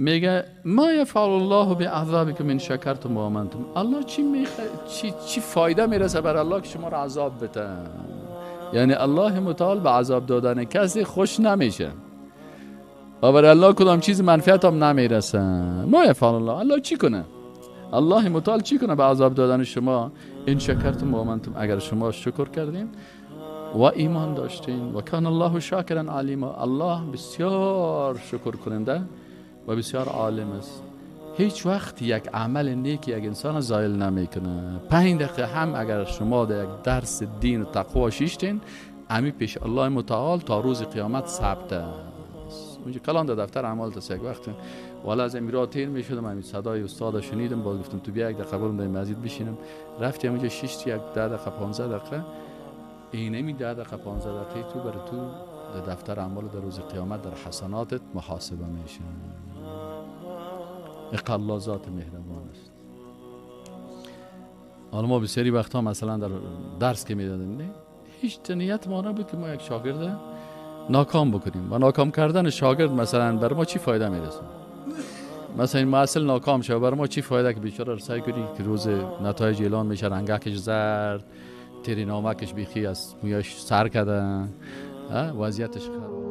میگه ما یفعل الله بعذابکم ان شکرتم و آمنتم. الله چی فایده میرسه بر الله که شما را عذاب بده؟ یعنی الله متعال به عذاب دادن کسی خوش نمیشه و بر الله کدام چیز منفعت هم نمیرسه. ما یفعل الله، الله چی کنه؟ الله متعال چی کنه به عذاب دادن شما؟ ان شکرتم و آمنتم، اگر شما شکر کردین و ایمان داشتین. و کان الله شاکرا علیما، الله بسیار شکر کننده و بسیار عالم است. هیچ وقت یک عمل نیک یک انسان زایل نمیکنه. 5 دقیقه هم اگر شما در یک درس دین و تقوا شیشتین، امی پیش الله متعال تا روز قیامت ثبت است. اونجا کلان در دفتر اعمال تا یک وقت والا از امیرا تیر میشدم، همین صدای استاد شنیدم، باز گفتم تو بیا یک دقیقه برم در مسجد بشینم. رفتیم اونجا شیشت، یک 10 دقیقه 15 دقیقه، اینمی 10 دقیقه 15 دقیقه تو برای تو در دفتر اعمال در روز قیامت در حسناتت محاسبه میشه. الله ذات مهربان است. حالا ما بسیاری وقتها مثلا در درس که میدادیم، نه هیچ نیت ما نبود که ما یک شاگرد ناکام بکنیم و ناکام کردن شاگرد مثلا بر ما چی فایده میرسه؟ مثلا این محصل ناکام شد، بر ما چی فایده که بیچاره رو سعی کنی که روز نتایج اعلان میشه رنگکش زرد، تیری نامکش بیخی از مویاش سر کرده، وضعیتش خراب.